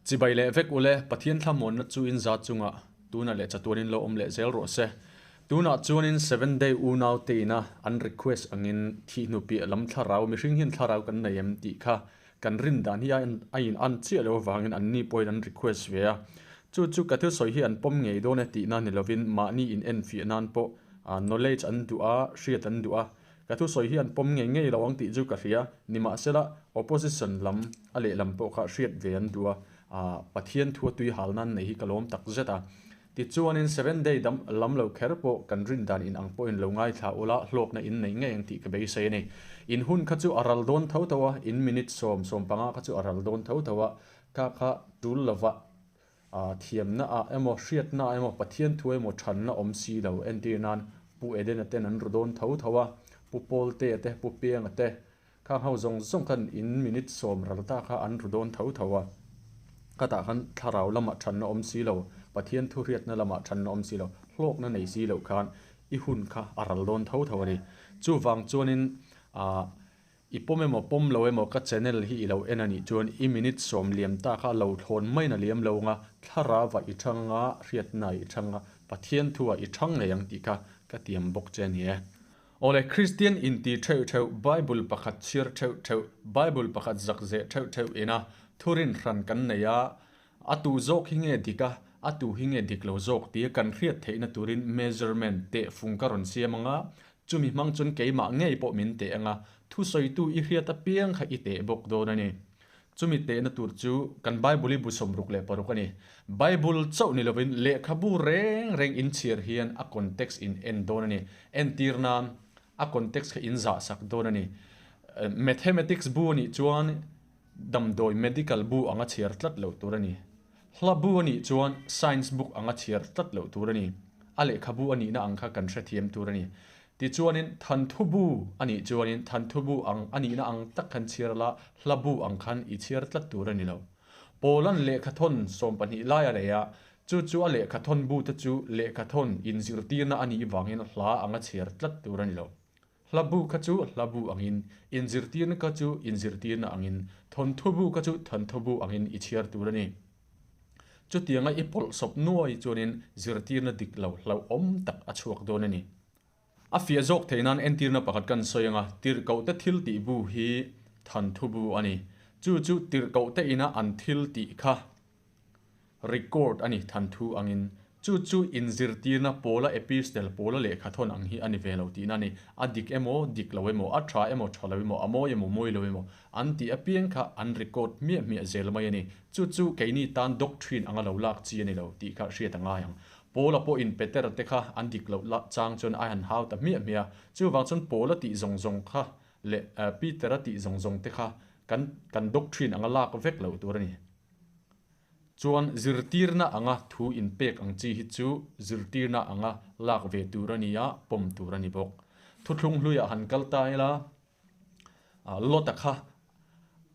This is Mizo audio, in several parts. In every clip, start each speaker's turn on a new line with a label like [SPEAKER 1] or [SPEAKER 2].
[SPEAKER 1] Chibai leh vek ule, Pathian thlamuanna chu in za chungah tunah leh chatuanin lo awm leh zel rawh se. Tunah chuanin Seven Day unau te ina an request angin thihnu piah lam thlarau, mihring hian thlarau kan nei em tih kha kan rin dan hi a in an chiah lo avangin anni pawhin an request ve a. Chu chu ka thusawi hi an pawm ngei dawn e tihna ni lovin mahni in enfiah nan pawh knowledge an duh a, hriat an duh a. Ka thusawi hi an pawm ngei ngei lo ang tih chu ka hria. Nimahsela, opposition lam a lehlam pawh kha hriat ve an duh a, Pathian thu a tui hal nan nei hi ka lawm tak zet a. Tichuanin Seven Day dam lam lo kher pawh kan rin dan in ang pawhin lo ngaithla ula hlawkna in nei ngei ang tih ka beisei a ni. In hun kha chu a ral dawn tho tho a, in minute sawm, sawmpanga kha chu a ral dawn tho tho a, kha kha tul lova thiamna ah emaw hriatna ah emaw Pathian thu emaw thanna awm si lo entir nan Pu Edena ten an ru dawn tho tho a, Pu Pawltea te, Pu Pianga te, Khang ho zawng zawng khan in minute sawm ral ta kha an ru dawn tho tho a. Khatah khan thlarau lamah thanna awm si lo, Pathian thuhriatna lamah thanna awm si lo, hlawkna nei si loh khan i hun kha a ral dawn tho tho a ni. Chuvang chuanin ah i pawm emaw pawm lo emaw ka channel hi i lo en a nih chuan i minute sawm liam ta kha lo thlawn maiin a liam lo anga thlarauah i thang a, hriatnaah i thang a, Pathian thuah i thang ngei ang tih kha ka tiam bawk che a ni e. Awle, Kristian inti theuh theuh, Bible pakhat chhiar theuh theuh, Bible pakhat zak zeh theuh theuh ina thurin hran kan nei a, a tu zawk hi nge dik a, a tu hi nge dik lo zawk tia kan hriat theihna turin measurement, tehfung ka rawn siam ang a, chumi hmang chuan keimah ngei pawh min teh ang a, thusawitu i hriat apiang kha i teh bawk dawn a ni. Chumi tehna tur chu kan Bible hi bu 66 a ni. Bible chauh ni lovin lehkhabu reng reng inchhiar hian a context in en dawn a ni. Entir nan a context kha in zah sak dawn a ni. Mathematics bu a nih chuan damdawi medical bu anga chhiar tlat loh tur a ni. Hla bu a nih chuan science book anga chhiar tlat loh tur a ni. A lehkhabu a nihna ang kha kan hrethiam tur a ni. Tichuanin thanthu bu a nih chuanin thanthu bu ang a nihna ang tak khan chhiar la, hla bu ang khan i chhiar tlat tur a ni lo. Pawlan lehkhathawn 12 lai a nei a, chu chu a lehkhathawn bu te chu lehkhathawn inzirtirna a nih vangin hla anga chhiar tlat tur a ni lo. Hla bu kha chu hla bu angin, inzirtirna kha chu inzirtirna angin, thawnthu bu kha chu thawnthu bu angin i chhiar tur a ni. Chutianga i pawlhsawp nuai chuanin zirtirna dik lo hlauhawm tak a chhuak dawn a ni. A fiah zawk theih nan entirna pakhat kan sawi anga tirhkohte thil tih bu hi thanthu bu a ni. Chu chu tirhkohte ina an thil tih kha record a ni thanthu angin. Chu chu inzirtirna pawla epistle pawla lehkhathawn ang hi a ni ve lo tihna a ni. A dik emaw, dik lo emaw, a tha emaw, tha lo emaw, a mawi emaw, mawi lo emaw an tih apiang kha an record hmiah hmiah zel mai a ni. Chu chu keini tan doctrine anga lo lak chi a ni lo tih kha hriat a ngai ang. Paula pawhin Petera te kha an dik loh la chang chuan a han hau ta hmiah hmiah a. Chuvang chuan Paula tih zawng zawng kha leh Petera tih zawng zawng te kha kan kan doctrine anga lak vek loh tur a ni. Chuan zirtirna anga thu inpek ang chi hi chu zirtirna anga lak ve tur a ni a, pawm tur a ni bawk. Thuthlung hluiah han kal ta ila, Lota kha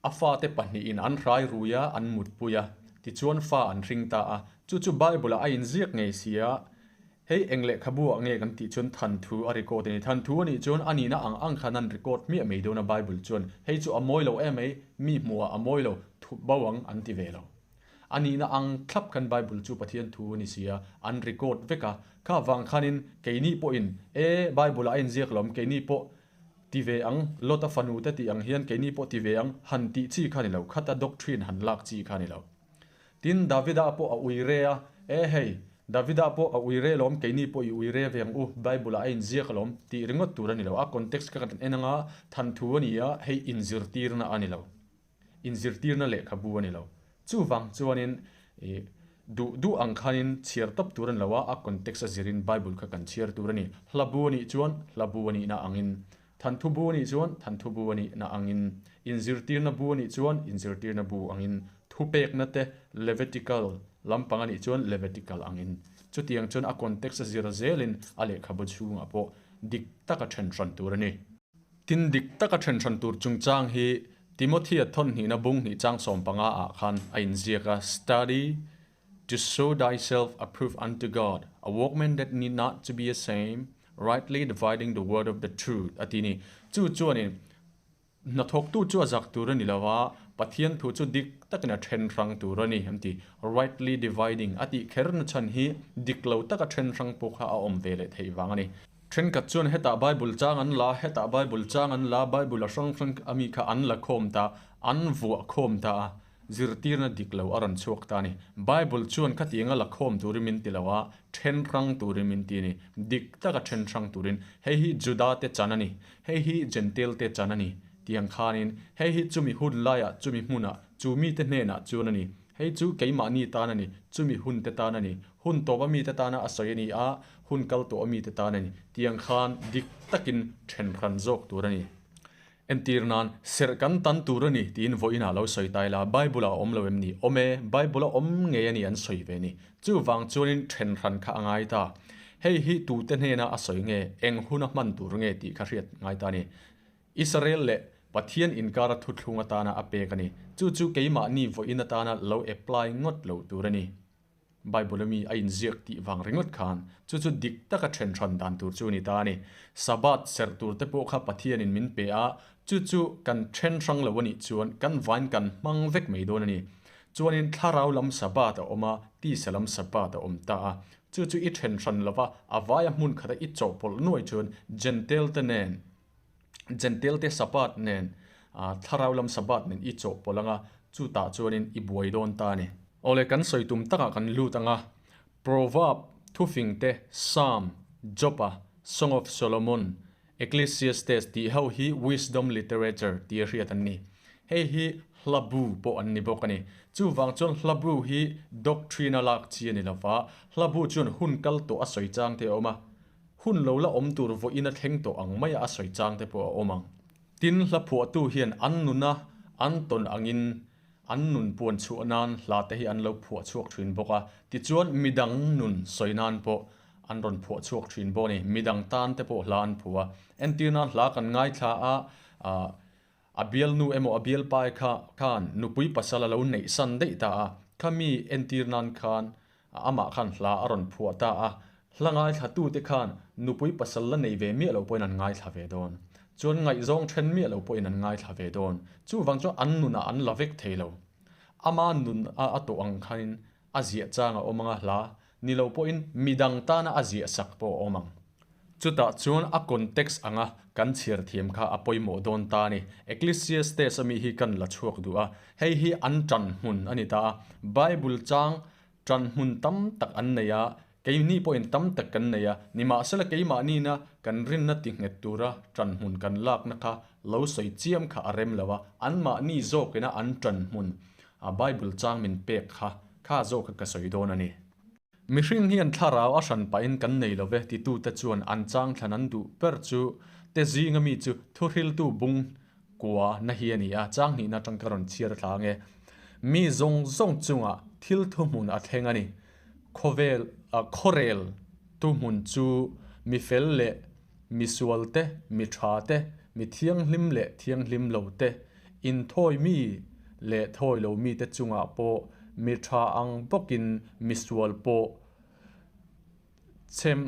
[SPEAKER 1] a fate pahnihin an hrai rui a, an mutpui a, tichuan fa an hring ta a. Chu chu Bible-ah a inziak ngei si a, hei eng lehkhabu ah nge kan tih chuan thanthu a record a ni. Thanthu a nih chuan a nihna ang ang khan an record hmiah mai dawn a Bible chuan hei chu a mawi lo em mai, mi hmuhah a mawi lo, thup bo ang an ti ve lo. A nihna ang thlap khan Bible chu Pathian thu a ni si a, an record vek a. Kha vang khanin keini pawhin e Bible-ah a inziak lo awm, keini pawh Ti ve ang, Lota fanu te tih ang hian keini pawh ti ve ang, han tih chi kha ni lo, khata doctrine han lak chi kha ni lo. Tin, Davida pawh a ui re a, E hei, Davida pawh a ui re alawm, keini pawh i ui re ve ang u, Bible-ah a inziak alawm, tih ringawt tur a ni lo. A context kha kan en anga, thanthu a ni a, hei inzirtirna a ni lo. Inzirtirna lehkhabu a ni lo. Chuvang chuanin i duh duh ang khanin chhiar tawp tur a ni lo a, a context a zirin Bible kha kan chhiar tur a ni. Hla bu a nih chuan hla bu a nihna angin, thanthu bu a nih chuan thanthu bu a nihna angin, inzirtirna bu a nih chuan inzirtirna bu angin, thupekna te Levitical lampang a nih chuan Levitical angin. Chutiang chuan a context a zir zelin a lehkhabu chhungah pawh dik taka then hran tur a ni. Tin, dik taka then hran tur chungchang hi Timothea thawnhnihna bung hnih chang 15 ah khan a inziak a, Study to show thyself approved unto God, a workman that need not to be ashamed, rightly dividing the word of the truth a ti ni. Chu chuanin hnathawktu chu a zak tur a ni lo a, Pathian thu chu dik takin a then hrang tur a ni an ti. Rightly dividing a tih kher na chhan hi dik lo taka then hrang pawh kha a awm ve leh theih vang a ni. Thenkhat chuan hetah Bible chang an la, hetah Bible chang an la, Bible a hrang hrang a mi kha an la khawm ta, an vuah khawm ta a, zirtirna dik lo a rawn chhuak ta a ni. Bible chuan khatianga la khawm turin min ti lo a, then hrang turin min ti a ni. Dik taka then hrang turin. Hei hi Juda te chan a ni. Hei hi Jentail te chan a ni. Tiang khanin, hei hi chumi hun laiah, chumi hmunah, chu mite hnenah chuan a ni. Hei chu keimahni tan a ni, chumi hun te tan a ni. Hun tawpa mite tana a sawi a ni a, hun kal tawha mite tan a ni. Tiang khan dik takin then hran zawk tur a ni. Entir nan, serh kan tan tur a ni tiin vawiinah lo sawi ta ila, Bible-ah a awm lo em ni? Awm e, Bible-a awm ngei a ni an sawi ve ni. Chuvang chuanin then hran kha a ngai ta. Hei hi tute hnena a sawi nge, eng huna hman tur nge tih kha hriat ngai ta a ni. Israel leh Pathian inkara thuthlung atana a pek a ni. Chu chu keimahni vawiin atana lo apply ngawt lo tur a ni. Bible-a mi a inziak tih vang ringawt khan chu chu dik taka then hran dan tur chu a ni ta a ni. Sabbath serh tur te pawh kha Pathianin min pe a, chu chu kan then hrang lo a nih chuan kan vain kan hmang vek mai dawn a ni. Chuanin thlarau lam Sabbath a awm a, tisa lam Sabbath a awm ta a. Chu chu i then hran lova a vaia hmun khata i chawhpawlh nuai chuan Jentail te nen Jentail te Sabbath nen, thlarau lam Sabbath nen i chawhpawlh ang a, chutah chuanin i buai dawn ta a ni. Awle, kan sawi tum takah kan lut ang a, Proverb, Thufing te, Psalm, Job-a, Song of Solomon, Ecclesiastes tih ho hi wisdom literature tia hriat an ni. Hei hi hla bu pawh an ni bawk a ni. Chuvang chuan hla bu hi doctrine-a lak chi a ni lova, hla bu chuan hun kal tawh a sawi chang te a awm a, Hun lo la awm tur vawiin a thleng tawh ang maia a sawi chang te pawh a awm ang. Tin, hla phuahtu hian an nuna an tawn angin an nun puan chhuah nan hla te hi an lo phuah chhuak thin bawk a, tichuan midang nun sawi nan pawh an rawn phuah chhuak thin bawk a ni. Midang tan te pawh hla an phuah a, entir nan hla kan ngaithla a, a bialnu emaw a bialpai kha khan nupui pasal a lo neih san daih ta a, khami entir nan khan Amah khan hla a rawn phuah ta a, hla ngaithlatute khan nupui pasal la nei ve miah lo pawhin an ngaithla ve dawn. Chuan ngaihzawng then miah lo pawhin an ngaithla ve dawn. Chuvang chuan an nunah an la vek thei lo. Ama nun a a tawh ang khanin a ziah chang a awm ang a, hla ni lo pawhin midang tana a ziah sak pawh a awm ang. Chutah chuan a context anga kan chhiar thiam kha a pawimawh dawn ta a ni. Ecclesiastes ami hi kan la chhuak duh a, hei hi an tan hmun a ni ta a. Bible chang Ṭan hmun tam tak an nei a, keini pawhin tam tak kan nei a, nimahsela keimahnina kan rinna ti nghet tura ṭan hmun kan lakna kha lo sawi chiam kha a rem lo a, anmahni zawkina an ṭan hmun a Bible chang min pek kha kha zawk kha ka sawi dawn a ni. Mihring hian thlarau a hran pahin kan nei lo ve titute chuan an chang thlan an duh ber chu te zinga mi chu thuhriltu bung kua na hi a ni a, chang hnihna atang ka rawn chhiar thla ange. Mi zawng zawng chungah thil thuhmun a thleng a ni. Khawvel ah khawrel thuhmun chu mi fel leh mi sual te, mi tha te, mi thianghlim leh thianghlim lo te, inthawi mi leh thawi lo mi te chungah pawh mi tha ang bawkin mi sual pawh chhem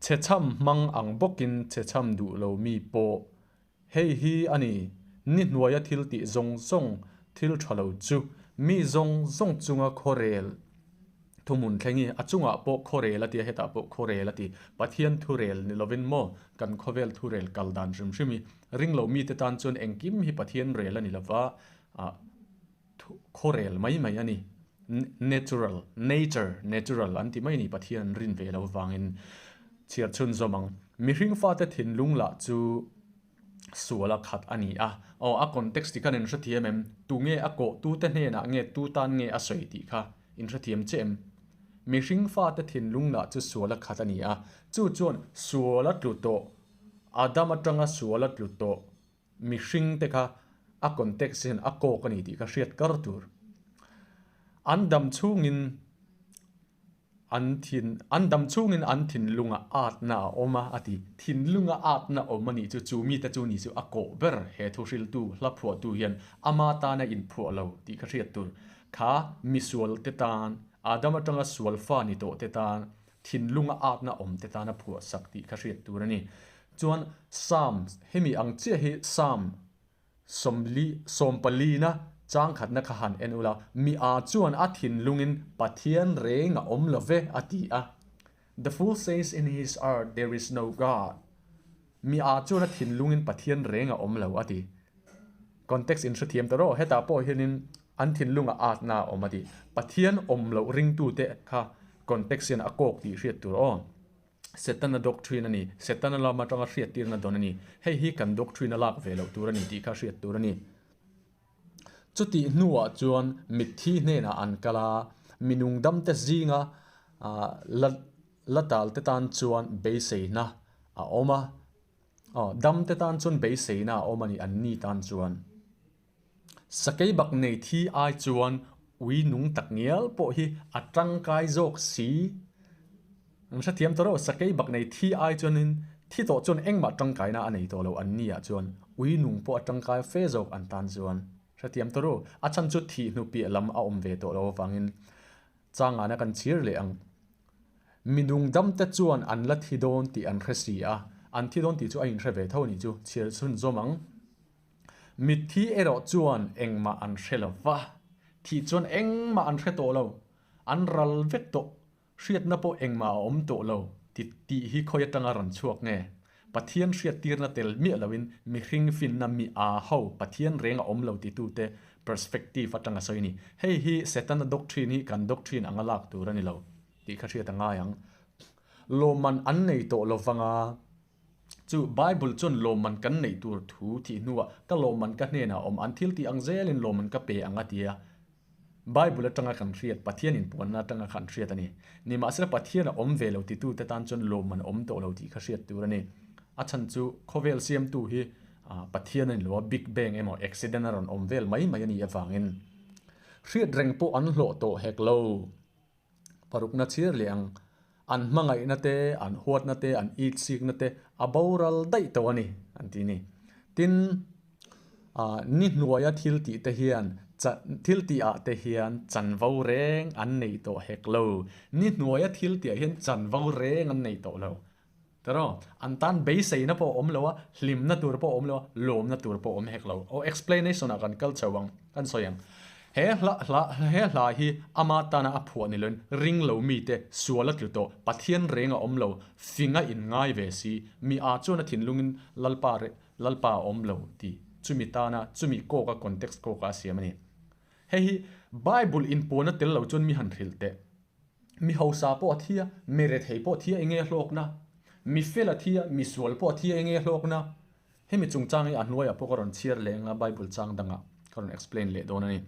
[SPEAKER 1] chhechham hmang ang bawkin chhechham duh lo mi pawh Hei hi a ni, ni hnuaia thil tih zawng zawng thil tha lo chu mi zawng zawng chunga khawrel thuhmun thleng hi a chungah pawh khawrel a ti a, hetah pawh khawrel a ti. Pathian thurel ni lovin maw kan khawvel thurel kal dan hrim hrim hi ring lo mite tan chuan engkim hi Pathian rel a ni lova, ah khawrel mai mai a ni. Natural, nature, natural an ti mai a ni Pathian an rin ve lo vangin chhiar chhun zawm ang. Mihring fate thinlung lah chu sual a khat a ni a. Aw a context tih khan in hrethiam em? Tunge a kawh tute hnenah nge tu tan nge a sawi tih kha in hrethiam che em? Mihring fate thinlung lah chu sual a khat a ni a. Chu chuan sual a tlu tawh, Adam atanga sual a tlu tawh Mihring te kha a context hian a kawk a ni tih kha hriat kar tur. An dam chhungin an thin an dam chhungin an thinlunga atna a awm a a ti. Thinlunga atna awm a nih chu chu mite chu ni chu a kawh ber he thuhriltu hla phuahtu hian ama tana inphuah lo tih kha hriat tur. Kha misual te tan Adam atanga sual fa ni tawh te tan thinlunga atna awm te tana phuah sak tih kha hriat tur a ni. Chuan Psalm, hemi ang chiah hi Psalm sawmli sawmpalina Chang khatna kha han en ula, Mi a chuan a thinlungin Pathian reng a awm lo ve, a ti a. The fool says in his heart, There is no God. Mi a chuan a thinlungin Pathian reng a awm lo, a ti. Context in hrethiam ta rawh, hetah pawh hianin an thinlungah atna a awm a ti. Pathian awm loh ringtute kha context hian a kawk tih hriat tur aw. Setana doctrine a ni. Setana lam atanga hriattirna dawn a ni. Hei hi kan doctrine a lak ve loh tur a ni tih kha hriat tur a ni. Chutih hnuah chuan mitthi hnenah an kal a, mi nungdamte zinga la la talte tan chuan beiseina a awm a, aw damte tan chuan beiseina a awm a ni an ni tan chuan. Sakei bak nei thi ai chuan ui nung tak ngial pawh hi a tangkai zawk si. An hrethiam ta reuh, sakei bak nei thi ai chuanin thi tawh chuan engmah tangkaina a nei tawh lo an ni ah chuan ui nung pawh a tangkai fe zawk an tan chuan hrethiam ta reuh. A chhan chu thih hnu piah lam a awm ve tawh lo avangin changana kan chhir leh ang. Mi nungdam te chuan an la thi dawn tih an hre si a, an thi dawn tih chu a inhre ve tho a nih chu, chhir chhunzawm ang. Mitthi erawh chuan engmah an hre lo va, thih chuan engmah an hre tawh lo, an ral vek tawh, hriatna pawh engmah a awm tawh lo ti tih hi khawi atanga rawn chhuak nge? Pathian hriattirna tel miah loin mihring finna mi aa ho Pathian reng a awm lo titute perspective atanga sawi a ni. Hei hi Setana doctrine hi kan doctrine anga lak tur a ni lo tih kha hriat a ngai ang. Lawmman an nei tawh lo vanga. Chu Bible chuan lawmman kan neih tur thu thih hnuah ka lawmman ka hnenah a awm, an thil tih ang zelin lawmman ka pe ang a ti a. Bible atanga kan hriat, Pathian inpuanna atanga khan hriat a ni. Nimahsela Pathian a awm ve lo titute tan chuan lawmman a awm tawh lo tih kha hriat tur a ni. A chhan chu khawvel siamtu hi Pathian a ni lo a, Big Bang emaw accident a rawn awm vel mai mai a nih avangin hriat reng pawh an hlawh tawh hek lo. Parukna chhir leh ang. An hmangaihna te, an huatna te, an itsikna te a boral daih tawh a ni, an ti ni. Tin, ni hnuaia thil tih te hian, thil tih ah te hian chanvo reng an nei tawh hek lo. Ni hnuaia thil tih ah hian chanvo reng an nei tawh lo. Tiraw? An tan beiseina pawh a awm lo a, hlimna tur pawh a awm lo a, lawmna tur pawh a awm hek lo. Aw explanation ah kan kal chho ang, kan sawi ang. He hla hla he hla hi ama tana a phuah ni loin ring lo mite sual a tlu tawh, Pathian reng a awm lo, fing a in ngai ve si, mi a chuan a thinlungin Lalpa re Lalpa a awm lo tih chumi tana chumi kawka context kawka a siam a ni. Hei hi Bible inpuan a tel lo chuan mi han hrilh teh. Mi hausa pawh a thi a, mi rethei pawh a thi a enge hlawkna? Mi fel a thi a, mi sual pawh a thi a enge hlawkna? Hemi chungchang hi a hnuaiah pawh ka rawn chhiar leh anga Bible chang dangah ka rawn explain leh dawn a ni.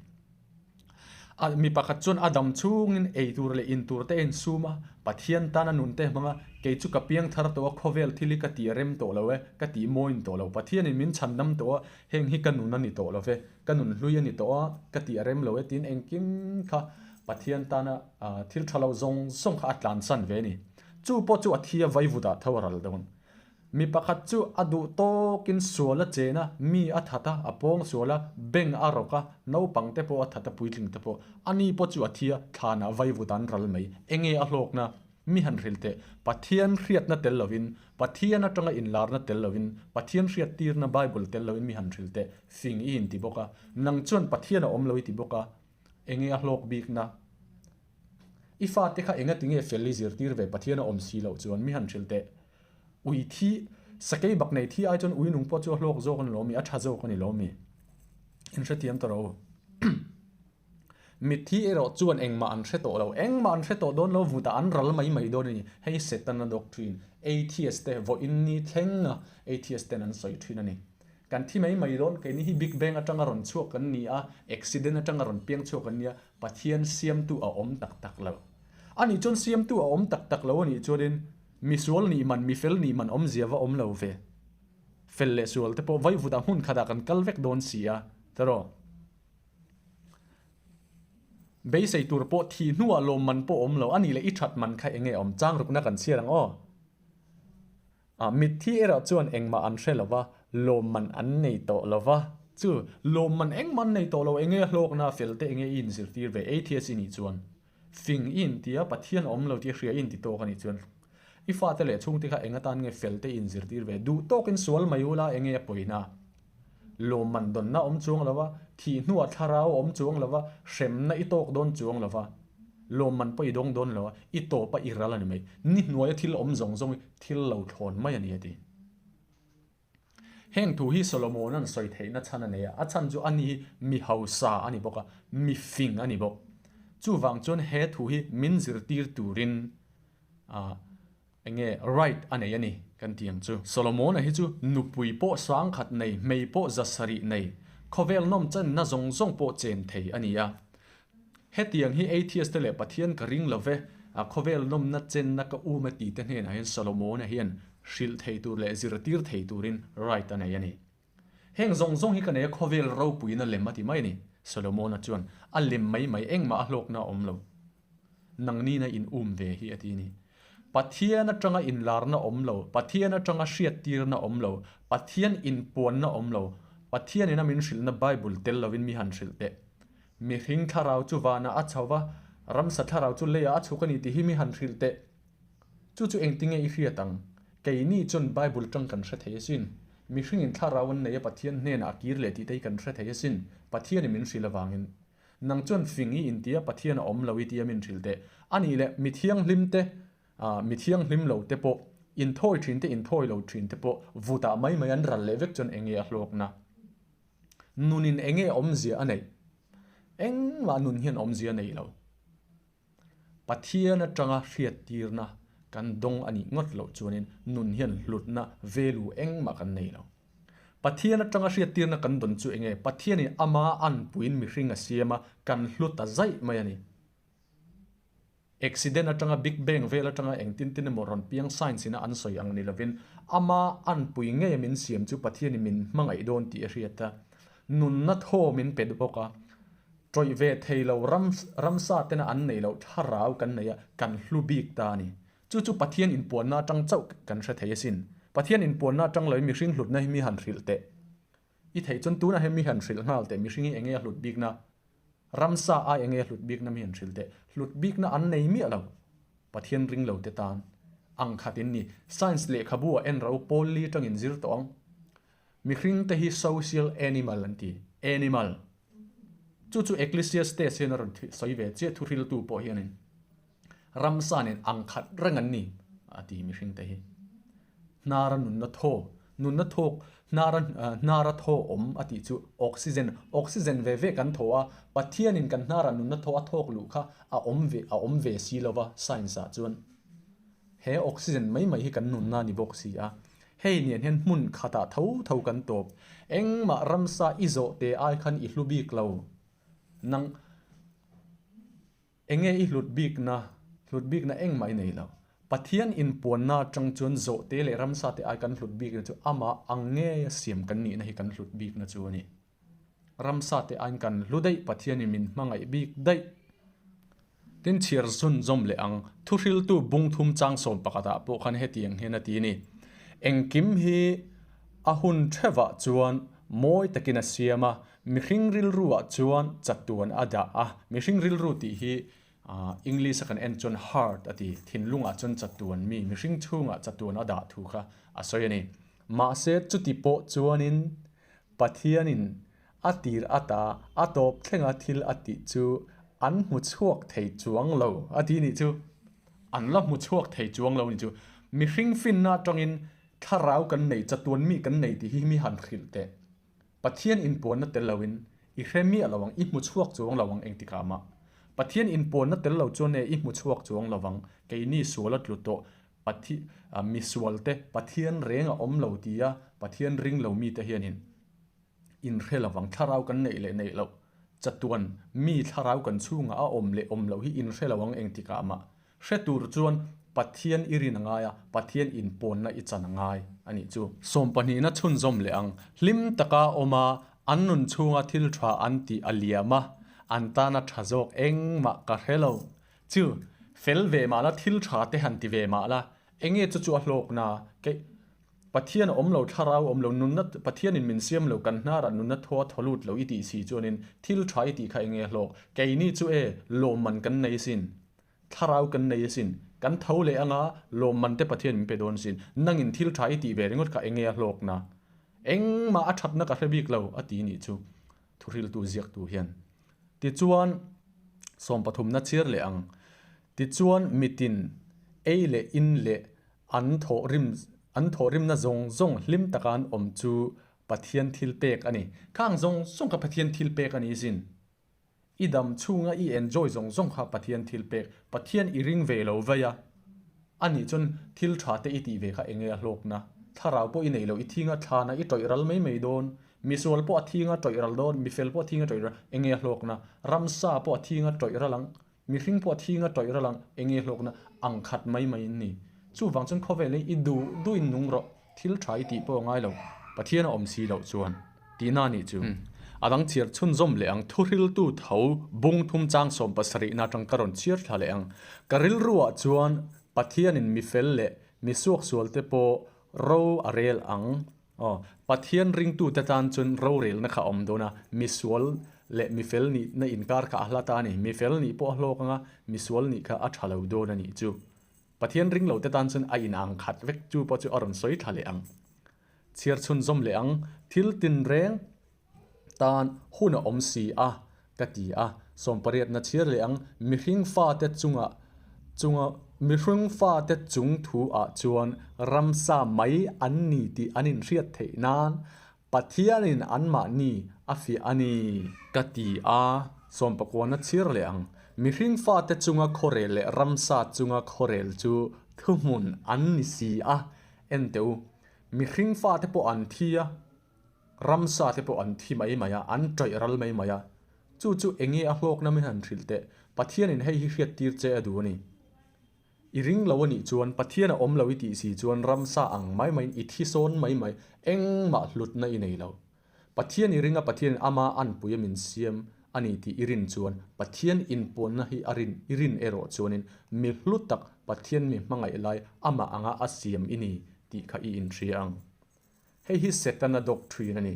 [SPEAKER 1] A mi pakhat chuan a dam chhungin ei tur leh in tur te a insum a, Pathian tana nun te hmang a, kei chu ka piang thar tawh a, khawvel thil hi ka tih rem tawh lo e, ka tih mawiin tawh lo, Pathianin min chhandam tawh a, heng hi ka nun a ni tawh lo ve, ka nun hlui a ni tawh a, ka tih a rem lo e tiin engkim kha Pathian tana thil tha lo zawng zawng kha a tlansan ve a ni. Chu pawh chu a thi a vaivut ah tho a ral dawn. Mi pakhat chu a duh tawkin sual a chen a, mi a that a, a pawng sual a, beng a rawk a, naupang te pawh a that a, puitling te pawh. Ani pawh chu a thi a, thlanah vaivut an ral mai. Enge a hlawkna? Mi han hrilh teh, Pathian hriatna tel lovin, Pathian atanga inlarna tel lovin, Pathian hriattirna Bible tel lovin mi han hrilh teh, fing i inti bawk a, nang chuan Pathian a awm lo i ti bawk a, enge a hlawk bikna? I fate kha enga tinge fel i zirtir ve Pathian a awm si loh chuan mi han hrilh teh, ui thi, sakei bak nei thi ai chuan ui nung pawh chu a hlawk zawk a ni lo mi, a tha zawk a ni lo mi? Inhrethiam ta rawh u. Mitthi erawh chuan engmah an hre tawh lo, engmah an hre tawh dawn lo, vutah an ral mai mai dawn a ni. Hei Setana doctrine, atheist te vawiin ni thlenga atheist ten an sawi thin a ni. Kan thi mai mai dawn, keini hi Big Bang atanga rawn chhuak kan ni a, accident atanga rawn piang chhuak kan ni a, Pathian siamtu a awm tak tak lo. Anih chuan siamtu a awm tak tak lo anih chuanin misual nih man, mifel nih man awmzia va awm lo ve. Fel leh sual te pawh vaivutah hmun khatah kan kal vek dawn si a, tiraw? Beisei tur pawh thih hnuah lawmman pawh awm lo, a nih leh i that man kha enge awm chang rukna kan chhiar ang aw. A mitthi erawh chuan engmah an hre lo va, lawmman an nei tawh lo va. Chu lawmman engmah an nei tawh lo, enge hlawkna fel te enge i inzirtir ve atheist i nih chuan fing i inti a, Pathian a awm lo tih hria i inti tawk a nih chuan i fate leh chhungte kha eng atan nge fel te i inzirtir ve, duh tawkin sual mai ula enge a pawina. Lawmman dawnna a awm chuang lo va, thih hnuah thlarau a awm chuang lo va, hremna i tawk dawn chuang lo va, lawmman pawh i dawng dawn lo a, i tawp a i ral a ni mai. Ni hnuaia thil awm zawng zawng hi thil lo thlawn mai a ni a ti. Heng thu hi Solomona'n sawi theihna chhan a nei a, a chhan chu ani hi mi hausa a ni bawk a, mi fing a ni bawk. Chuvang chuan he thu hi min zirtir turin ah enge right a nei a ni kan ti ang chu. Solomona hi chu nupui pawh sangkhat nei, hmei pawh zasarih nei, khawvel nawm chenna zawng zawng pawh chen thei a ni a. Hetiang hi atheist te leh Pathian ka ring lo ve, a khawvel nawmna chenna ka um e ti te hnenah hian Solomona hian hrilh thei tur leh zirtir thei turin right a nei a ni. Heng zawng zawng hi ka nei a khawvel ropuiin a lem a ti mai a ni. Solomona chuan a lem mai mai engmah a hlawkna a awm lo. Nangnina in um ve hi a ti a ni. Pathian atanga inlarna awm lo, Pathian atanga hriattirna awm lo, Pathian inpuanna awm lo, Pathianin a min hrilhna Bible tel lovin mi han hrilh teh. Mihring thlarau chu vanah a chho va, ramsa thlarau chu leiah a chhuk a ni tih hi mi han hrilh teh. Chu chu engtinge i hriat ang? Keini chuan Bible tang kan hre thei asin. Mihringin thlarau an nei a Pathian hnenah a kir leh tih te hi kan hre thei asin, Pathianin min hrilh avangin. Nang chuan fing i intia Pathian a awm lo i tia min hrilh teh. A nih leh mi thianghlim te, mi thianghlim lo te pawh, inthawi thin te inthawi lo thin te pawh vutah mai mai an ral leh vek chuan enge a hlawkna? Nunin enge awmzia a neih? Engmah nun hian awmzia a nei lo. Pathian atanga hriattirna kan dawng a nih ngawt loh chuanin nun hian hlutna value engmah kan nei lo. Pathian atanga hriattirna kan dawn chu enge? Pathianin ama anpuiin mihring a siam a, kan hlu ta zaih mai a ni. Accident atanga Big Bang vel atanga engtin tin emaw rawn piang science ina an sawi ang ni lovin ama anpui ngei a min siam chu Pathianin min hmangaih dawn tih a hriat a, nunna thaw min pe bawk a, tawih ve thei lo ram ramsa tena an neih loh thlarau kan nei a, kan hlu bik ta a ni. Chu chu Pathian inpuanna atang chauh kan hre thei asin. Pathian inpuanna atang loin mihring hlutna hi mi han hrilh teh. I theih chuan tunah hian mi han hrilh nghal teh mihring hi enge a hlut bikna? Ramsa ai enge a hlut bikna mi han hrilh teh? Hlut bikna an nei miah lo. Pathian ring lo te tan ang khat in ni. Science lehkhabu ah en ro pawl li tangin zir tawh ang. Mihring te hi social animal an ti. Animal. Chu chu Ecclesiastes hian a rawn sawi ve chiah thuhriltu pawh hianin ramsa nen ang khat reng an ni a ti mihring te hi. Hnara nunna thaw, nunna thawk, hnara hnara thaw awm a tih chu oxygen, oxygen ve ve kan thaw a, Pathianin kan hnara nunna thaw a thawk luh kha a awm ve a awm ve si lo va science ah chuan he oxygen mai mai hi kan nunna a ni bawk si a, hei nen hian hmun khatah tho tho kan tawp, engmah ramsa i zawh te ai khan i hlu bik lo nang. Enge i hlut bikna, hlut bikna engmah i nei lo. Pathian inpuanna atang chuan zawhte leh ramsa te ai kan hlut bikna chu amah ang ngeia siam kan nihna hi kan hlut bikna chu a ni. Ramsa te aiin kan hlu daih, Pathianin min hmangaih bik daih. Tin chhiar zun zawm leh ang, thuhriltu bung thum chang sawm pakhatah pawh khan hetiang hian a ti a ni. Engkim hi a hun thevah chuan mawi takin a siam a, Mihring rilruah chuan chatuan a dah a, mihring rilru tih hi English a kan en chuan heart a ti, thinlungah chuan chatuan mi, mihring chhungah chatuan a dah thu kha a sawi a ni. Mahse chuti pawh chuanin Pathianin a tir ata a tawp thlenga thil a tih chu an hmu chhuak thei chuang lo a ti nih chu. An la hmu chhuak thei chuang lo nih chu. Mihring finna atangin thlarau kan nei, chatuan mi kan nei tih hi mi han hrilh teh. Pathian inpuanna tel loin i hre miah lo ang, i hmu chhuak chuang lo ang engtikah mah. Pathian inpuanna tel lo chuan e i hmu chhuak chuang lo ang, keini sual a tlu tawh, Pathi, mi sualte Pathian reng a awm lo tia Pathian ring lo mite hianin in hre lo ang, thlarau kan neih leh neih loh chatuan mi thlarau kan chhungah a awm leh awm loh hi in hre lo ang engtikah mah. Hre tur chuan Pathian i rin a ngai a, Pathian inpawnna i chan a ngai a nih chu. Sawmpahnihna chhunzawm leh ang. Hlim taka awm a, an nun chhunga thil tha an tih a liam a, an tana tha zawk engmah ka hre lo. Chu, fel ve mah la, thil tha te han ti ve mah la, enge chu chu a hlawkna? Keih, Pathian a awm lo, thlarau a awm lo, nunna, Pathianin min siam lo, kan hnarah nunna thaw a thaw lut lo i tih si chuanin thil tha i tih kha enge a hlawk? Keini chu e, lawmman kan nei sin. Thlarau kan nei asin, kan tho leh anga lawmman te Pathian min pe dawn asin, nangin thil tha i tih ve ringawt kha enge a hlawkna? Engmah a thatna ka hre bik lo a ti nih chu thuhriltu ziaktu hian. Tichuan, sawmpathumna chhiar leh ang. Tichuan, mitin ei leh in leh an thawhrim an thawhrimna zawng zawng hlim taka an awm chu Pathian thil pek a ni. Khang zawng zawng kha Pathian thil pek a ni zin. I dam chhunga i enjoy zawng zawng kha Pathian thil pek, Pathian i ring ve lo vei a, a nih chuan thil tha te i tih ve kha enge a hlawkna? Thlarau pawh i nei lo, i thinga thlana i tawih ral mai mai dawn, misual pawh a thinga tawih ral dawn, mifel pawh a thinga tawih ral, enge a hlawkna? Ramsa pawh a thinga tawih ral ang, mihring pawh a thinga tawih ral ang, enge a hlawkna? Ang khat mai mai in ni. Chuvang chuan khawvel hi i duh duh in nung rawh. Thil tha i tih pawh a ngai lo, Pathian a awm si loh chuan tihna a nih chu. A dang chhiar chhunzawm leh ang, thuhriltu tho bung thum chang 70 na atang ka rawn chhiar thla leh ang. Ka rilruah chuan Pathianin mi fel leh mi suaksualte pawh ro a rel ang. Aw, Pathian ringtute tan chuan rorelna kha a awm dawn a, mi sual leh mi fel nihna inkar kha a hla ta a ni. Mi fel nih pawh a hlawk ang a, mi sual nih kha a tha lo dawn a nih chu. Pathian ring lo te tan chuan a inang khat vek chu pawh chu a rawn sawi thla leh ang. Chhiar chhunzawm leh ang, thil tinreng tan hun a awm si a, ka ti a. Sawmpariatna chhiar leh ang, mihring fate chunga chunga mihring fate chung thu ah chuan ramsa mai an ni tih an inhriat theih nan Pathianin anmahni a fiah a ni. Ka ti a, sawmpakuana chhir leh ang. Mihring fate chunga khawrel leh ramsa chunga khawrel chu thuhmun an ni si a, en teh u. Mihring fate pawh an thi a, ramsa te pawh an thi mai mai a, an ṭawih ral mai mai a. Chu chu enge a hlawkna min han hrilh teh, Pathianin hei hi hriattir che a duh a ni. I ring lo a nih chuan Pathian a awm lo i tih si chuan ramsa ang mai maiin i thi sawn mai mai, engmah hlutna i nei lo. Pathian i ring a Pathianin ama anpui a min siam a ni tih i rin chuan Pathian inpuanna hi a rin i rin erawh chuanin mi hlu tak Pathian mi hmangaih lai amah anga a siam i ni tih kha i inhria ang. Hei hi Setana doctrine a ni.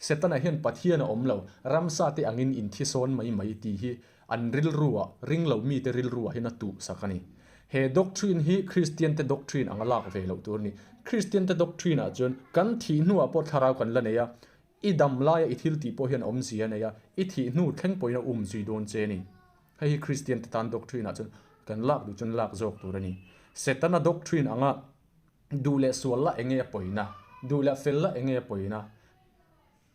[SPEAKER 1] Setana hian Pathian a awm lo, ramsa te angin inthi sawn mai mai tih hi an rilruah, ringlo mite rilruah hian a tuh sak a ni. He doctrine hi Kristian te doctrine anga lak ve loh tur a ni. Kristian te doctrine ah chuan kan thih hnuah pawh thlarau kan la nei a, i dam laia i thil tih pawh hian awmzia a nei a, i thih hnu thleng pawhin a um zui dawn che a ni. Hei hi Kristian te tan doctrine ah chuan kan lak duh chuan lak zawk tur a ni. Setana doctrine anga Duh leh sual la enge a pawina? Duh leh fel la enge a pawina?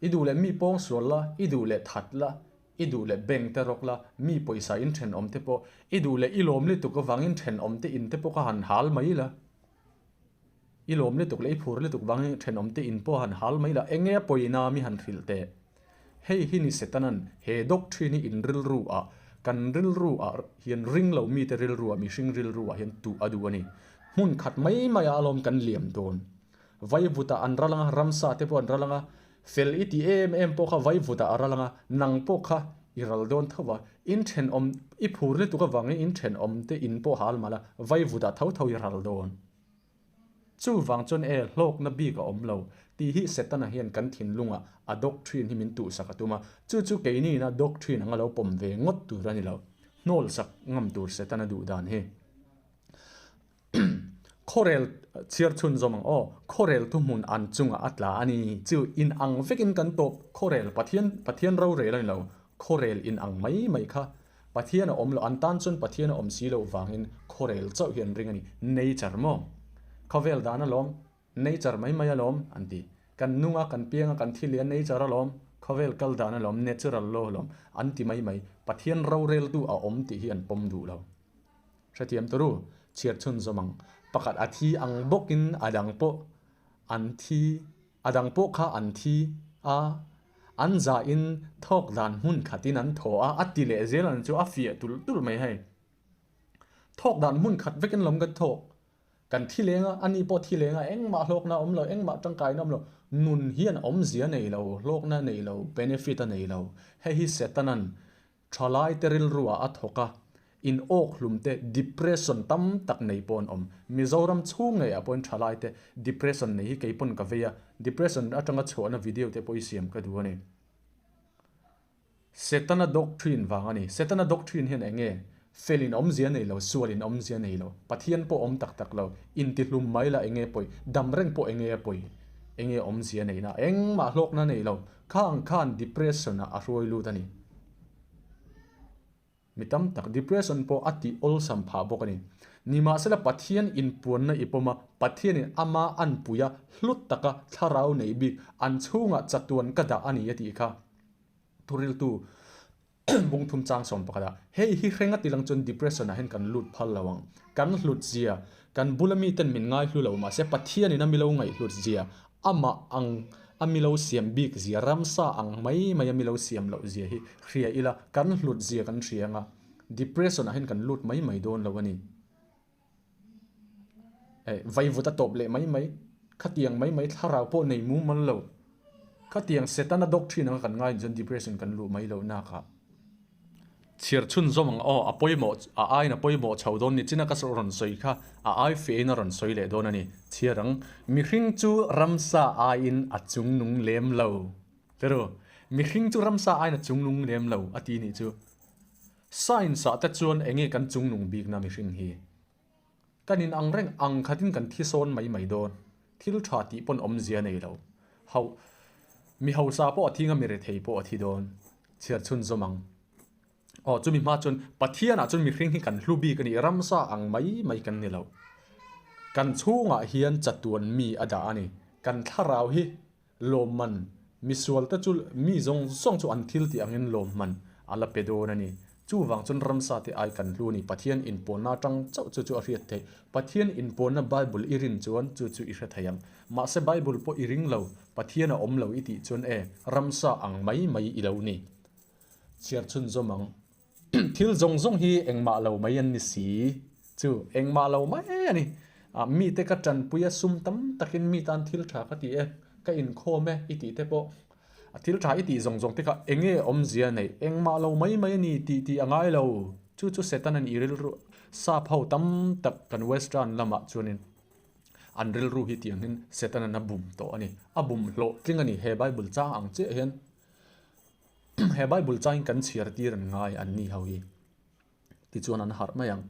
[SPEAKER 1] I duh leh mi pawng sual la, i duh leh that la, i duh leh bank te rawk la, mi pawisa in thenawm te pawh, i duh leh i lawm lutuk avangin thenawm te in te pawh kha han hal mai la, i lawm lutuk leh i phur lutuk vangin thenawm te in pawh han hal mai la, enge a pawina mi han hrilh teh? Hei hi ni Setanan he doctrine hi in rilru ah, kan rilru ah hian ring lo mite rilru ah, mihring rilru ah hian tuh a duh a ni. Hmun khat mai mai ah alawm kan liam dawn. Vaivut ah an ral anga, ramsa te pawh an ral anga, fel i ti em em pawh kha vaivut ah a ral anga, nang pawh kha i ral dawn tho va, in thenawm i phur lutuk avangin in thenawm te in pawh hal malh a, vaivut ah tho tho i ral dawn. Chuvang chuan e, hlawkna bik a awm lo, tih hi Setana hian kan thinlungah a doctrine hi min tuhsak a tum a, chu chu keiniina doctrine anga lo pawm ve ngawt tur a ni lo. Hnawlsak ngam tur Setana duh dan hi. Khawrel chhiar chhunzawm ang aw, khawrel thuhmun an chungah a tla a ni. Chu in ang vekin kan tawp, khawrel Pathian Pathian rorel a ni lo, khawrel in ang mai mai kha Pathian a awm lo, an tan chuan Pathian a awm si loh vangin khawrel chauh hi an ring a ni. Nature maw? Khawvel dan alawm, nature mai mai alawm an ti. Kan nung a, kan piang a, kan thi leh a, nature alawm, khawvel kal dan alawm, natural law alawm an ti mai mai. Pathian roreltu a awm tih hi an pawm duh lo. Hrethiam tawh ru, chhiar chhunzawm ang. Pakhat a thi ang bawkin a dang pawh an thi, a dang pawh kha an thi a. An zahin thawk dan hmun khatin an thaw a, a ti leh zel ang chu a fiah tulh tulh mai hei. Thawk dan hmun khat vekin lawm kan thawk. Kan thi leng a, ani pawh thi leng a, engmah hlawkna a awm lo, engmah tangkaina a awm lo. Nun hian awmzia a nei lo, hlawkna a nei lo, benefit a nei lo. Hei hi Setanan Thalaite rilruah a thawk a, in awk hlum te depression tam tak nei pawh an awm. Mizoram chhung ngeiah pawhin thalaite depression nei hi kei pawn ka vei a, depression atanga chhuahna video te pawh i siam ka duh a ni. Setana doctrine vang a ni. Setana doctrine hian eng nge? Fel in awmzia nei lo, sual in awmzia nei lo, Pathian pawh awm tak tak lo, intihlum mai la eng nge pawi, dam reng pawh eng nge a pawi? Enge awmzia neihna? Engmah hlawkna nei lo. Khang khan depression ah a hruai lut a ni. Mi tam tak depression pawh a tih awlsam phah bawk a ni. Nimahsela Pathian inpuanna i pawm a, Pathianin ama anpuia hlut taka thlarau nei bik an chhungah chatuan ka dah a ni a tih kha thuriltu bungthum chang 11 ah hei hi hreng a tilang chuan depression ah hian kan lut phal lo ang. Kan hlut zia, kan bula miten min ngai hlu lo mahse Pathianin a milo ngaihhlut zia, amah ang a milo siam bik zia, ramsa ang mai mai a milo siam loh zia hi hria ila kan hlut zia kan hria anga depression ah hian kan lut mai mai dawn lo a ni. Eh, vaivut a tawp leh mai mai, khatiang mai mai thlarau pawh nei mumal lo, khatiang Setana doctrine anga kan ngai chuan depression kan luh mai loh nakah. Chhiar chhunzawm ang aw, a pawimawh, a aiin a pawimawh chho dawn ni china ka rawn sawi kha a ai fein a rawn sawi leh dawn a ni. Chhiar ang, mihring chu ramsa aiin a chungnung lem lo. Pero, mihring chu ramsa aiin a chungnung lem lo a ti nih chu. Science ah te chuan enge kan chungnung bikna mihring hi? Kan in ang reng ang khatin kan thi sawn mai mai dawn. Thil tha tih pawn awmzia nei lo. Hauh, mi hausa pawh a thi nga mi rethei pawh a thi dawn. Chhiar chhunzawm ang. Aw, chumi hma chuan Pathianah chuan mihring hi kan hlu bik a ni, ramsa ang mai mai kan ni lo. Kan chhungah hian chatuan mi a dah a ni. Kan thlarau hi Lawmman, Misualte chu mi zawng zawng chu an thil tih angin lawmman a la pe dawn a ni. Chuvang chuan ramsate ai kan hlu a ni. Pathian inpawnna atang chauh chu chu a hriat theih. Pathian inpawnna Bible i rin chuan chu chu i hre thei ang. Mahse Bible pawh i ring lo, Pathian a awm lo i tih chuan e, ramsa ang mai mai i lo ni. Chhiar chhunzawm ang. Thil zawng zawng hi engmah lo mai an ni si. Chu, engmah lo mai a ni. Mite ka tanpui a, sum tam takin mi tan thil tha ka ti e, ka inkhawm e i tih te pawh. A thil tha i tih zawng zawng te kha enge awmzia neih? Engmah lo mai mai a ni tih tih a ngai lo. Chu chu Satan an i rilru sap ho tam tak kan western lamah chuanin an rilru hi tiangin Satan an a bum tawh a ni. A bum hlawhtling a ni he Bible chang ang chiah hian. He Bible changin kan chhiar tir an ngai an ni ho hi. Tichuan an harh mai ang.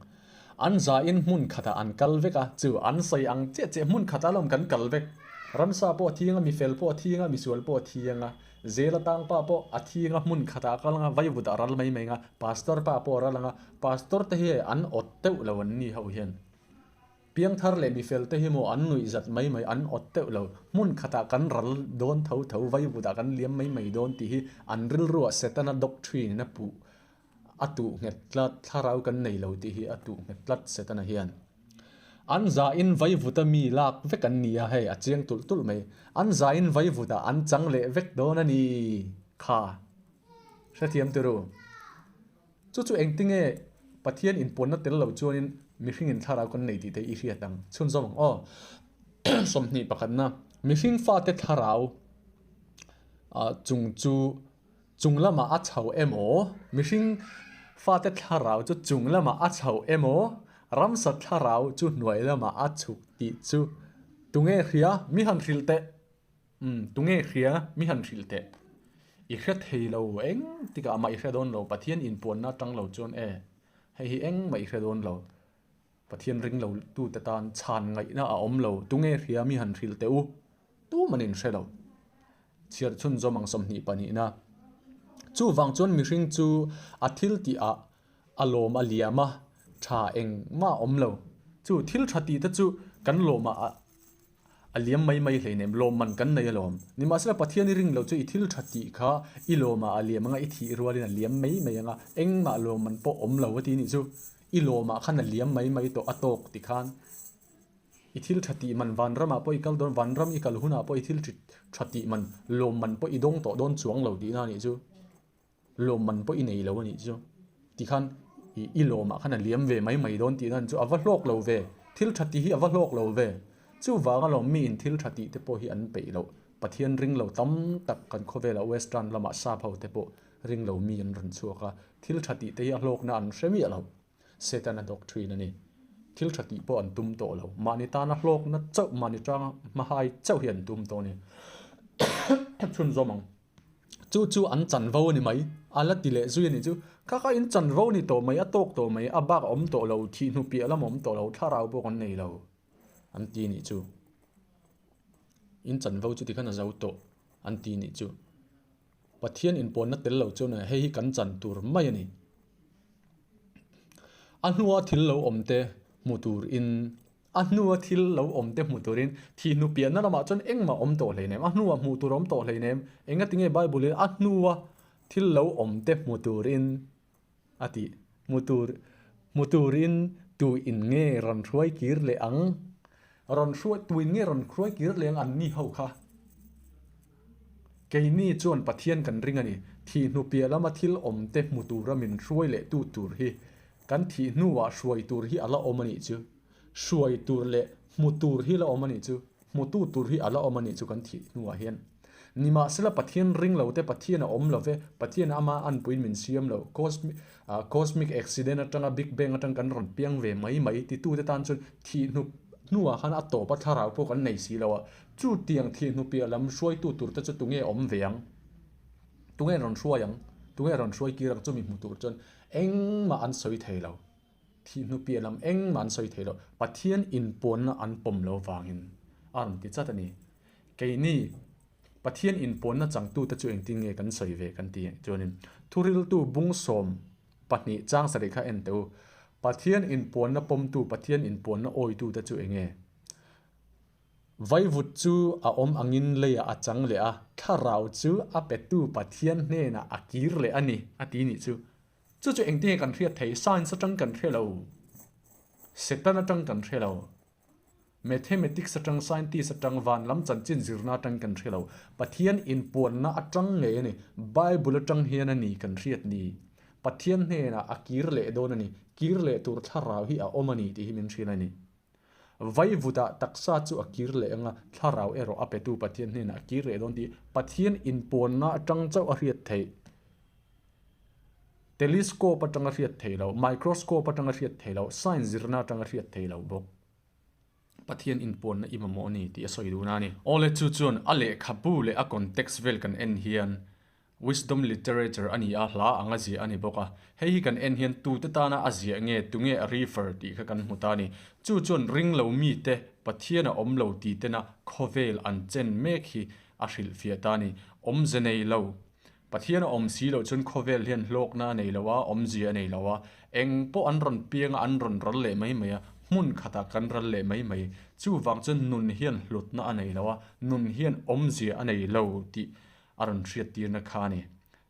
[SPEAKER 1] An zain hmun khatah an kal vek a, chu an sawi ang chiah chiah hmun khatah lawm kan kal vek. Ramsa pawh a thiang a, mifel pawh a thiang a, misual pawh a thiang a, zela tang pa pawh a thiang a, hmun khatah a kal ang a, vaivut a ral mai mai ang a, pastor pa pawh a ral ang a, pastor te hi an awt deuh lo an ni ho hian. Piangthar leh mifel te hi maw an nuih zat mai mai an awt teuh lo. Hmun khatah kan ral dawn tho tho, vaivutah kan liam mai mai dawn tih hi an rilruah Setana doctrine in a puh a tuh nghet tlat, thlarau kan nei lo tih hi a tuh nghet tlat Setana hian. An zain vaivuta mi lak vek an ni a, hei a chiang tulh tulh mai. An zain vaivutah an chang leh vek dawn a ni kha. Hrethiam turu. Chu chu engtinge Pathian inpuanna tel lo chuanin mihringin thlarau kan nei tih te i hriat ang. Chhunzawm ang aw. 21 pakhatna, Mihring fate thlarau chung chu chung lamah a chho emaw, mihring fate thlarau chu chung lamah a chho emaw, ramsa thlarau chu hnuai lamah a chhuk tih chu tunge hria? Mi han hrilh teh. Umm, tunge hria mi han hrilh teh. I hre thei lo eng tikah mah i hre dawn lo, Pathian inpuanna atang lo chuan e, hei hi eng mah i hre dawn lo. Pathian ring lo tute tan chhan ngaihna a awm lo, tunge hria mi han hrilh teh u, tum an inhre lo. Chhiar chhunzawm ang 22 na. Chuvang chuan mihring chu a thil tihah a lawm a liam a, tha engmah a awm lo. Chu thil tha tih te chu kan lawmah a. A liam mai mai hleinem, lawmman kan nei alawm. Nimahsela Pathian i ring lo chu i thil tha tih kha i lawmah a liam anga i thih rualin a liam mai mai anga engmah lawmman pawh awm lo a ti nih chu. I lawmah khan a liam mai mai tawh a tawk ti khan i thil tha tih man vanramah pawh i kal dawn, vanram i kal hunah pawh i thil tha tih man lawmman pawh i dawng tawh dawn chuang lo tihna a nih chu. Lawmman pawh i nei lo a nih chu. Tikhan i i lawmah khan a liam ve mai mai dawn tih nan chu a va hlawk lo ve. Thil tha tih hi a va hlawk lo ve. Chuvanga lawm miin thil tha tih te pawh hi an peih loh. Pathian ring lo tam tak kan khawvelah Western lamah sap ho te pawh ring lo mi an rawn chhuak a. Thil tha tih te hi a hlawkna an hre miah lo. Setana doctrine a ni. Thil tha tih pawh an tum tawh lo. Mahni tana hlawkna chauh, mahni tanga hmahai chauh hi an tum tawh a ni. Chhunzawm ang. Chu chu an chanvo a ni mai. A la ti leh zui a nih chu. Kha kha in chanvo ni tawh mai, a tawk tawh mai, a bak a awm tawh lo, thih hnu piah lam a awm tawh lo, thlarau pawh kan nei lo an ti a nih chu. In chanvo chu tikhan a zo tawh an ti nih chu. Pathian inpawnna tel lo chuan hei hi kan chan tur mai a ni. A hnua thil lo awm te hmu tur in a hnua thil lo awm te hmu tur in thih hnu piahna lamah chuan engmah awm tawh hleinem a hnua hmuh tur a awm tawh hleinem engati nge Bible in a hnua thil lo awm te hmu tur in a tih hmu tur hmu tur in tu in nge rawn hruai kir leh ang rawn hruai tu in nge rawn hruai kir leh ang an ni ho kha. Keini chuan Pathian kan ring a ni. Thih hnu piah lama thil awm te hmu tura min hruai leh tu tur hi kan thih hnuah hruai tur hi a la awm a nih chu. Hruai tur leh hmu tur hi la awm a nih chu. Hmutu tur hi a la awm a nih chu kan thih hnuah hian. Nimahsela Pathian ring lo te Pathian a awm lo ve, Pathian ama anpuiin min siam lo. Cosmic cosmic accident atanga Big Bang atang kan rawn piang ve mai mai titute tan chuan thih hnu hnuah khan a tawp a thlarau pawh kan nei si lo a. Chu tiang thih hnu piah lam hruaitu tur te chu tunge awm ve ang? Tunge rawn hruai ang? Tunge rawn hruai kir ang chumi hmu tur chuan engmah an sawi thei lo. Thih hnu piah lam engmah an sawi thei lo. Pathian inpawnna an pawm lo vangin a rawn ti chat a ni. Keini Pathian inpawnna changtute chu engtin nge kan sawi ve kan ti chuanin thuriltu bungsawm pahnih chang sarih kha en teh u. Pathian inpawnna pawmtu, Pathian inpawnna awitute chu enge? Vaivut chu a awm angin leiah a chang leh a, thlarau chu a petu Pathian hnenah a kir leh a ni, a ti nih chu. Chu chu engtinge kan hriat thei? Science atang kan hre lo. Satan atang kan hre lo. Mathematics atang, scientist atang, van lam chanchin zirna atang kan hre lo. Pathian inpuanna atang ngei a ni. Bible atang hian a ni kan hriat ni. Pathian hnenah a kir leh dawn a ni. Kir leh tur thlarau hi a awm a ni tih hi min hrilh a ni. Vaivutah taksa chu a kir leh ang a, thlarau erawh a petu Pathian hnenah a kir leh dawn tih Pathian inpawnna atang chauh a hriat theih. Telescope atang a hriat theih loh, microscope atang a hriat theih loh, science zirna atang a hriat theih loh bawk. Pathian inpawnna i mamawh a ni tih a sawi dun a ni. Awle chu chuan a lehkhabu leh a context vel kan en hian Wisdom literature a ni a, hla anga ziah a ni bawk a. Hei hi kan en hian tute tana a ziah nge, tunge a refer tih kha kan hmu ta a ni. Chu chuan ring lo mite, Pathian a awm lo ti tena khawvel an chen mek hi a hrilhfiah ta a ni. Awmze nei lo. Pathian a awm si loh chuan khawvel hian hlawkna a nei lo a, awmzia a nei lo a. Eng pawh an rawn piang a, an rawn ral leh mai mai a, hmun khatah kan ral leh mai mai. Chuvang chuan nun hian hlutna a nei lo a, nun hian awmzia a nei lo tih a rawn hriattirna kha a ni.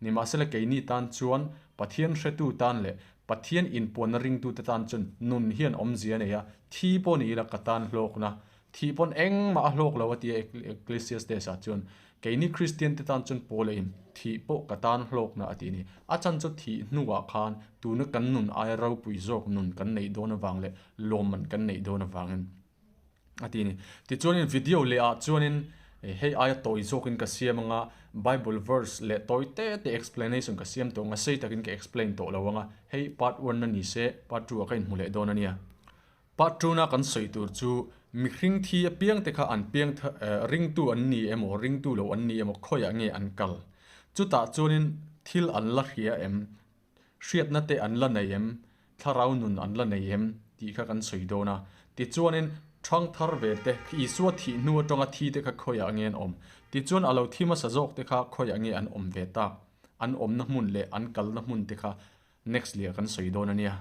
[SPEAKER 1] Nimahsela keini tan chuan Pathian hretu tan leh Pathian inpuanna ringtute tan chuan nun hian awmzia a nei a, thi pawh ni ila ka tan hlawkna, thih pawn engmah a hlawk lo a ti a Ecclesiastes-ah chuan. Keini Kristiante tan chuan Paula in thih pawh ka tan hlawkna a ti a ni. A chan chu thih hnuah khan tuna kan nun aia ropui zawk nun kan neih dawn avang leh lawmman kan neih dawn avangin a ti a ni. Tichuanin video leh ah chuanin hei aia tawi zawkin ka siam anga Bible verse leh tawi te te explanation ka siam tawh anga sei takin ka explain tawh lo anga hei part one a ni se part two ah ka inhmu leh dawn a nia. Part two na kan sawi tur chu mihring thi apiang te kha an piang ringtu an ni emaw ringtu lo an ni emaw khawiah nge an kal chutah chuanin thil an la hria em Hriatna te an la nei em? Thlarau nun an la nei em? tih kha kan sawi dawn a. Tichuanin, ṭhang thar ve te, Isua thih hnu aṭanga thi te kha khawiah nge an awm? Tichuan a lo thi hmasa zawk te kha khawiah nge an awm ve tak? An awmna hmun leh an kalna hmun te kha next leh ah kan sawi dawn a nia.